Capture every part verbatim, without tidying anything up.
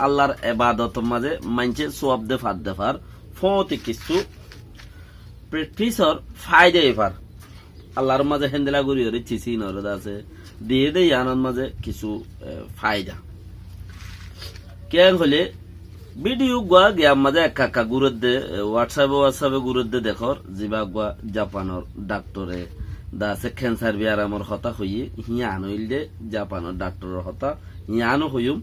Allar ebadotor mazé maincé suab de far de far, fóti kissú pre-, prisor faida ói far. Allar mazé héndilla gorí óre cíci inoré de asé, diyé de iyanor mazé kissú, e, faida. Kiyá hoilé, video gua giyar mazé ekka ekka gúredde, e, WhatsApp-e, WhatsApp-e gúredde dekór, ziba gua Japanor daktore de asé kensar biyaramor hotá hoiyé, híyan óilde Japanor daktoror hotá, híyano hoiyúm.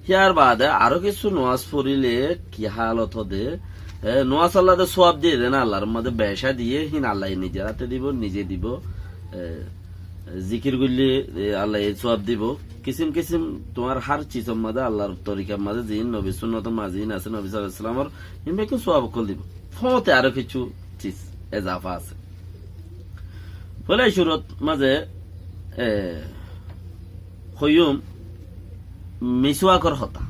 Híyar baade aró kissú nomás foríle ki hálot ó de, e, nomás Alla de suab diyé de na, Allar mazé beca diyé, hín Allaye nize áte dibó, nize dibó, e, zikir goillé, e, Allaye suab dibó. Kisim kisim tuáñr hár cizor mazé, Allar torikar mazé ziín, nobir sunnotor mazé ziín asé, nobi sallallahu alaihi wasallamor, hín bekkún suab ókkol dibó. Fóte aró kissú ciz ezafa asé. Foila curut mazé, e, hoiyúm miswakor hotá.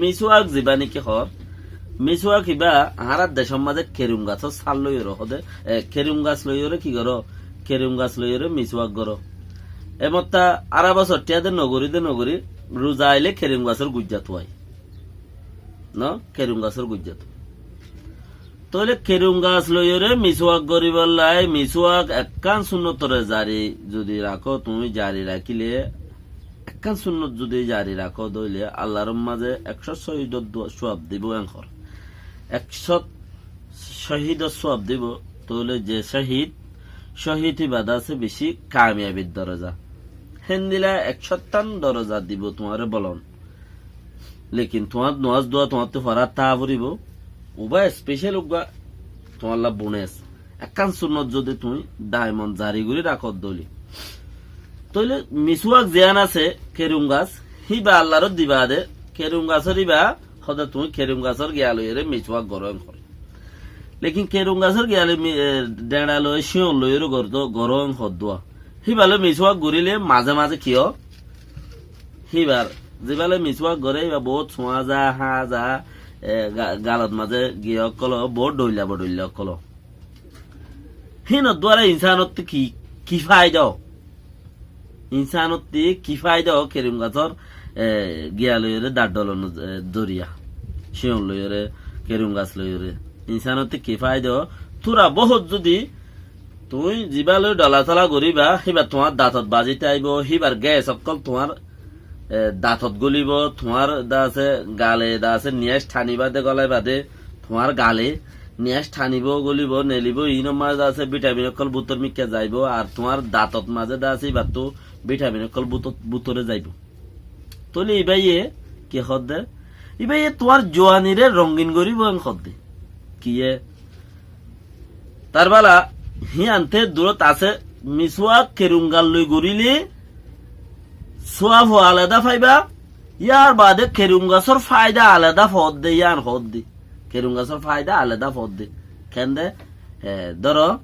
Miswak ziba niki hoór, miswak iba añárar decór mazé kerung gasór sál loiyóre hodé, e, kerung gas loiyóre ki goró? Kerung gas loiyóre miswak goró. Emottá ara bosór tiyá de nogorí de nogorí, ruza ailé kerung gasór gujja tuwai. No, kerung gasór gujja tuwai. Tóile kerung gas loiyóre miswak goríbolla, miswak ekkán sunnotoré zari zudi rakó, tuñí zari rakíle, ekkán sunnot zudi zari rakó dóile, Allar mazé ekcót cóhidor dua, suab dibó en hoór. Ekcót cóhidor suab dibó, tóile ze cóhid, cóhid ibá de asé bicí kamiyabir doroza. Héndilla ekcóttán doroza dibó tuáñre bolon. Lekin tuáñr nomás dua tuáñttú forá táa foribó. Uba special uggúa tuáñlla bonus. Ekkán sunnot zudi tuñí daimon zari gorí rakó dóile. Tóile miswak ziyán asé kerung gas, híba Allaré diba de, kerung gasór iba hodé tuñí kerung gasór giya loiyóre miswak goró en hoór. Lekin kerung gasór giya loi mi-, e, dheñça loi, cíyon loiyóre goró, goró en hoddúa. Híba loi miswak goríle mazé mazé ki ó? Híbar, zibá loi miswak goré, íba boóut suáñza, háñza, e, ga-, galot mazé giya ókkol ó, boóut dhoilla bodhoilla ókkol ó. Hínor duara insanottú ki, ki faida ó? Insanottú ki faida ó kerung gasór, e, giya loiyóre, dañr dholon, e, doriya. Cíyon loiyóre, kerung gas loiyóre. Insanottú ki faida ó? Tura boóut zudi tuñí zibá loi dhola tola goríba, híba tuáñr dañtot bazít aibó, híbar ges ókkol tuáñr e, dañtot gólibou, tuáñr de asé gale de asé niyác thanibá de gólaiba de, tuáñr gale niyác thanibóu, gólibou, nelibóu, iínor mazé de asé vitamin ókkol bútor mikká zaibou, ar tuáñr dañtot mazé de asé íbattú vitamin ókkol bútor, bútore zaibou. Tóile íbaye ki hoódde? Íbaye tuáñr juaniré rongin goríbou en hoódde. Kiyé? Tar bála, híyante durót asé, miswak kerung gas loi goríle, suwab alada faiba, yar baade kerung gasór faida alada foódde, yían hoódde. Kerung gasór faida alada foódde. Kende, e, dóro,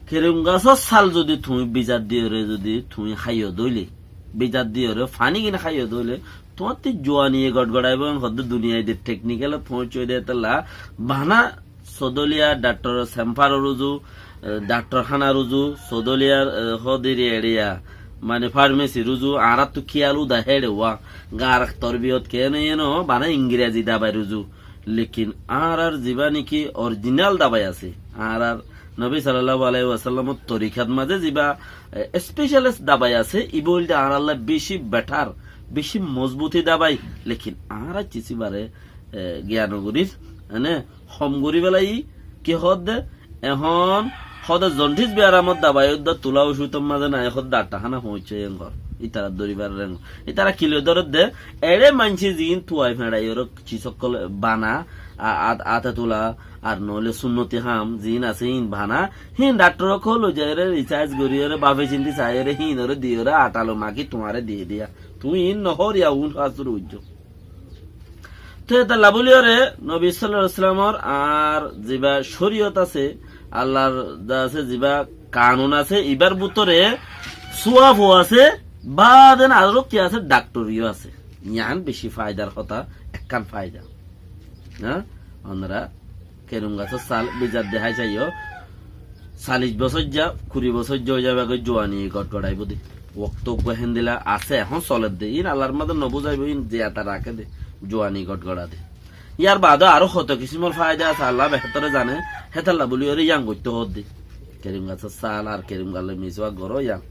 kerung gasór sál zudi tuñí bizar diyóre zudi tuñí háiyo dóile, bizar diyóre faní gin háiyo dóile, tuáñttú juaniye gotgotaibóu en hoódde duniyai de teknikelot foóñiccói de tolla, bana Sodoliya daktor Semfaror uzu, e, daktor hánar uzu, Sodoliyar, e, hódiri eçiya, mani farmesir uzu, añáráttu kiyal uda héçe uwa, gar torbiyot keéne eno, bana ingirazi dabair uzu. Lekin añárar zibá niki orijinal dabai asé, añárar nobi sallallahu alaihi wasallamor torikat mazé zibá, e, specialist dabai asé, ibá óilde añárálla beci betar, beci mozbuti dabai. Lekin añára cíci bare e, giya nogorír, ene, hom gorí félaiyi, ki hoódde, ehón hoóde zontis biyaramor dabai ódda tula ucútor mazé nai, hoódde atta hána foóñiccé engor, ítara dóribar engor. Ítara ki loi dóredde, eçé maincé ziín tuai feñçaiyóre cis ókkol bana, a-, at-, ate tula, ar noóile sunnoti ham ziín asé híin bana, híin daktor ókkol loi zaiyóre risarc goríyóre, bafe cinti saiyóre, híinoré diyóre, ataloi maki tuáñre diyé diya. Tuñí iín nohóriya un hasur uijjó. Te etolla bóliyoré nobi sallallahu alaihi wasallamor ar ziba córiyot asé, Allar de asé ziba kanun asé, ibar bútore suwab ó asé, baade aró ki asé, daktori ó asé. Yián beci faidar hotá, ekkán faida. Há? Onora kerung gasór sál bizar de hái saiyó, salic bosóijja, kuri bosóijja ói zaibagói, juani gotgotaibóu de. Wokto uggúa héndilla asé, ehón soledde. Iín Allar mazé nobuzaibo, iín ziyata rakéde, juani gotgorade. Yar baade aró hoto kisímor faida asé, Allah behétore zane, hétolla buli óre yián goittó hoódde. Kerim gasór sál ar kerim galle miswak goró yián.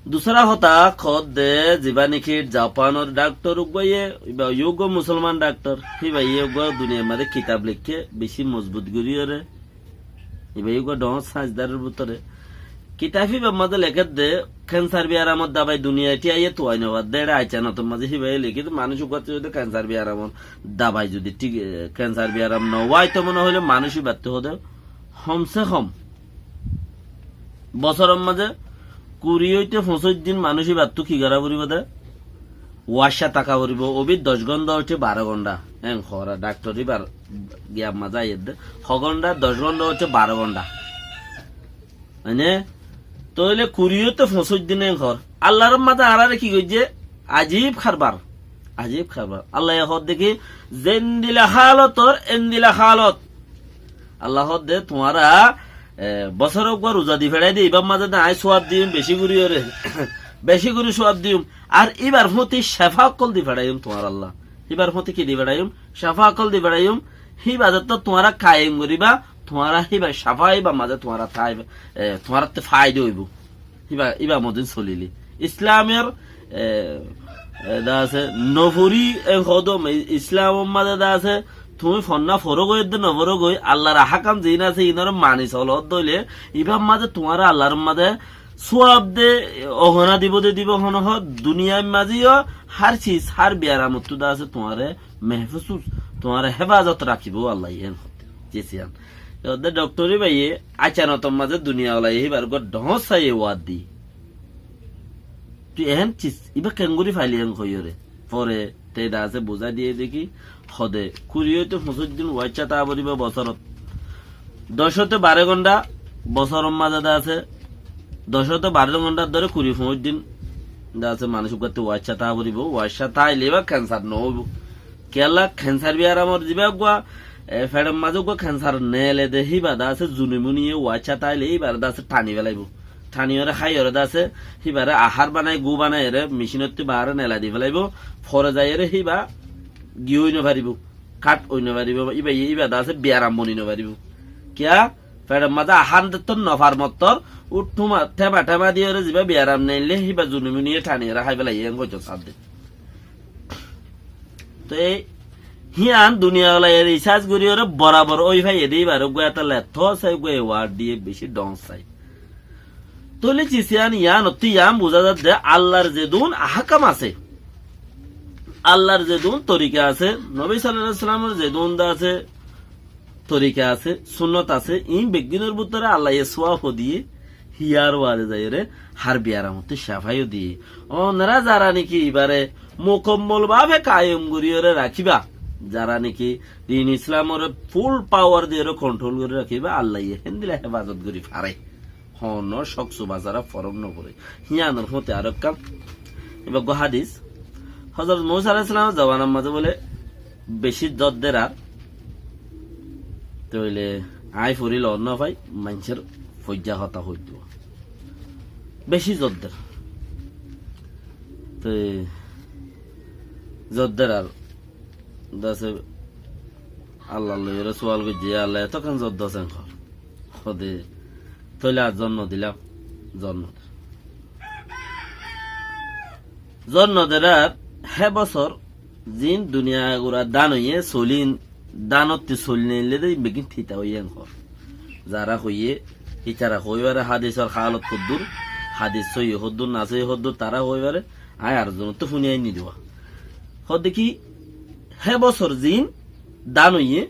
Dusára hotá hoódde, zibá niki Japanor dhaktor uggúaye, ibá yó uggúa musolman dhaktor, híbaye uggúa duniyair mazé kitab leikké, beci mozbut gorí óre, ibá yó uggúa dhoóñr sainzdaror bútore. Kitab híbar mazé lekédde, kensar biyaramor dabai duniyai thíaiyé tuwai nofaddé, eçé aicanotor mazé híbaye lekédde, manúic uggúattú zodi kensar biyaramor dabai zodi thík, e, kensar biyaram nowáito mone hoilé manúic íbattú hoóde, homse hom bosóror mazé kuri óite foñsíc din manúic íbattú ki gorá foribó de? Uáicca táka foribó, óbi doc gónda óite baró gónda. Eén hoóra dhaktor íbar giyan mazé aiyédde. Ho gónda, doc gónda óite baró gónda. Mane, tóile kuri óite foñsíc din eén hoór. Allar mazé añáráre ki goijjé? Ajib karbar. Ajib karbar. Allaye hoódde ki, zendilla hálotor, endilla hálot. Allah hoódde, tuáñra, e, bosóre uggúa ruza di feçái de, íbar mazé de aññí suwab diyum, beci gorí óre. Beci gorí suwab diyum. Ar íbar fúti cefa ókkol di feçáiyum tuáñralla. Íbar fúti ki di feçáiyum? Cefa ókkol di feçáiyum. Híba zettó tuáñra kayem goríba, tuáñra híba cefa íbar mazé tuáñra táiba, e, tuáñrattú faida óibo. Íba, íba modin solile. Islamor, e, e, de asé, nofori, e, hodom, e, Islamor mazé de asé, tuñí fonná foró goi, edde noforó goi, Allar ahkam ziín asé, iínoré mani solo dóile, íbar mazé tuáñra Allar mazé suwab de, e, ohona dibo de dibo hono ho, duniyair mazé yó, hár ciz, hár biyaramottú de asé, tuáñre mehfusús, tuáñre hefazot rakibó Allaye, eén hoódde. Ji siyan. Te hoódde dhoktor íbaye, aicanotor mazé duniyawalaye híbar uggúa dhoóñr sai eward di. Tui ehón ciz, íba keéngorí faili eén hoiyóre. Fore te de asé buzái diyé de ki, hoóde, kuri óite foñsíc din uáicca táa foribó bosórot. Doc óite baró gónda bosóror mazé de asé, doc óite baró góndar dóre kuri foñsíc din de asé manúic uggúattú uáicca táa foribó, uáicca táaile íba kensar noóibo. Kiyólla kensar biyaramor zibá uggúa, e, feçor mazé uggúa kensar neele de híba de asé zunimuniye uáicca táaile íbaré de asé thani félaibo. Thani óre hái óre de asé, híbaré ahár banai, gú banai óre micinottú baáre neelai di félaibo. Fore zai óre híba giyó ói nofaribó, kát ói nofaribó, íba, íba de asé biyaram boni nofaribó. Kiyá? Feçor mazé ahán dettó nofar mottor, ú thuma, thema thema di óre zibá biyaram neille, híba zunimuniye thani óre hái félaiye, eén hoito sadde. Te híyan duniyawalaye risarc gorí óre borabor ói faiyé de íbar uggúa etolla tóu sai uggúa eward diyé beci dhoóñr sai. Tóile ji siyan yíanottú yían buzá zadde Allar zedún ahkam asé, Allar zedún torika asé, Nobi sallallahu alaihi wasallamor zedún de asé, torika asé, sunnot asé, iín beggúnor bútore Allaye suwab diyé, híyar baade zaiyóre hár biyaramottú cefa yó diyé. Ónora zara niki ibáre mukammol bábe kayem goríyóre rakíba, zara niki din Islamoré ful pawar diyóre kontrol gorí rakíba, Allaye héndilla hefazot gorí fare. Honó cók suba sára forok noforé. Híyanor fúti arekkán, ibá uggúa hádis. Hozorot Musa alaihissalamor zomanar mazé bóle beci zodder ar. Tóile aññí fori loot nofai, maincór foijja hotá hoiddúa. Beci zodder. Te zodder ar de asé Allar loi óre sual goijjé, "Yá Allah, etókkan zot dosén hoór." Hoóde, "Tóile ar zot nodilam, zot noder." Zot noder ar hé bosór ziín duniya gura dán óiye, solín dánottú solí neillé de ín beggín tita óiye en hoór. Zara hoiyé, ítara hoói fare hádisor hálot hoddúr, hádis sóiyi hoddúr, na sóiyi hoddúr, tará hoói fare, aññí ar zonottú fúni aini dua. Hoódde ki, hé bosór ziín dán óiye,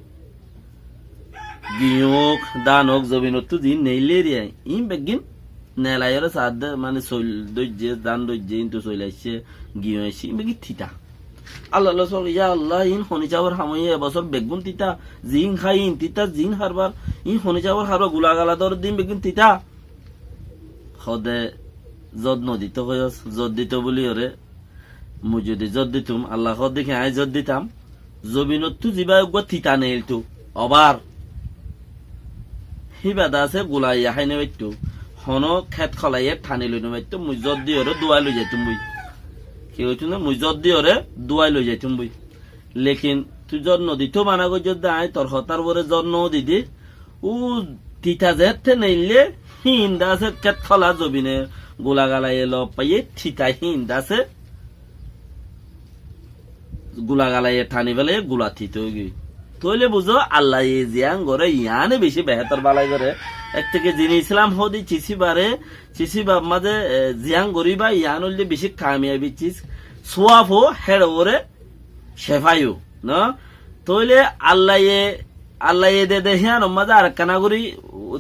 giñó ók, dán ók, zobinottú ziín neillé eriya, iín beggín neelaiyóre saádde, mane, soil dóijje, dán dóijje, íntu soil aiccé, giñó aiccé, iín beggín tita. Allah Allah, sók, ya Allah, iín honícabor ham óiye, e bosór beggún tita, ziín hái iín tita, ziín harbar, iín honícabor harbar gula gala dór de iín beggún tita. Hoóde, zot nodito hoiyós, zot dito buli óre, mui zodi zot ditum, Allah hoódde ki aññí zot ditam, zobinottú zibá eggúa tita neilto, obar. Híba de asé gulaiya hái no faitto. Honó két kolaye thani loi no faittó, mui zór diyóre duwai loi zaitum boi. Ki hoitó na, mui zór diyóre duwai loi zaitum boi. Lekin tui zór no ditou mana goijjós de, añí tor hotár uore zór no didi. Ú tita zeétte neille, híin de asé két kola zobine gula galaye loi faiyé, tita híin de asé. Gula galaye thani félaiye, gula tita óigiyoi. Tóile buzó, Allaye ziyán goré, yiáne bicí behétor balai goré. Etteke zin Islam hoóde cisibare, cisibab mazé, e, ziyán goríba, yián óilde bicí kamiyabi cis. Suwafo héçe uore cefáyo, no? Tóile Allaye, Allaye dede híyanor mazé arekkána gorí,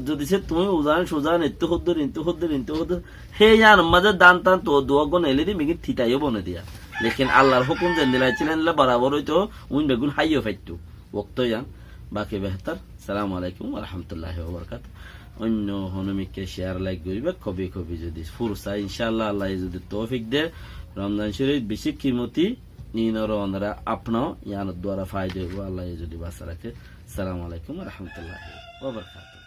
zodi se tuñí uzan, suzan, ettú hoddúr, intú hoddúr, intú hoddúr, hé híyanor mazé dan tan tuwá duwá gún eile di, migin titaiyo bone diya. Lekin Allar hókum zendilla accíl endilla borabor óito, uin beggún háiyo faittó. Wokto yián, baki behétor. Assalamu alaikum wa rahmatullahi wa barakatuhu. Oinno honó mikke share, like goríba, kobi kobi zodi fursa, incállah, Allaye zodi toufik de, Romzan Shorif bicí kimoti, iínoré onora apno, yiánor duara faida óibo, Allaye zodi basa raké. Assalamu alaikum wa rahmatullahi wa barakatuhu.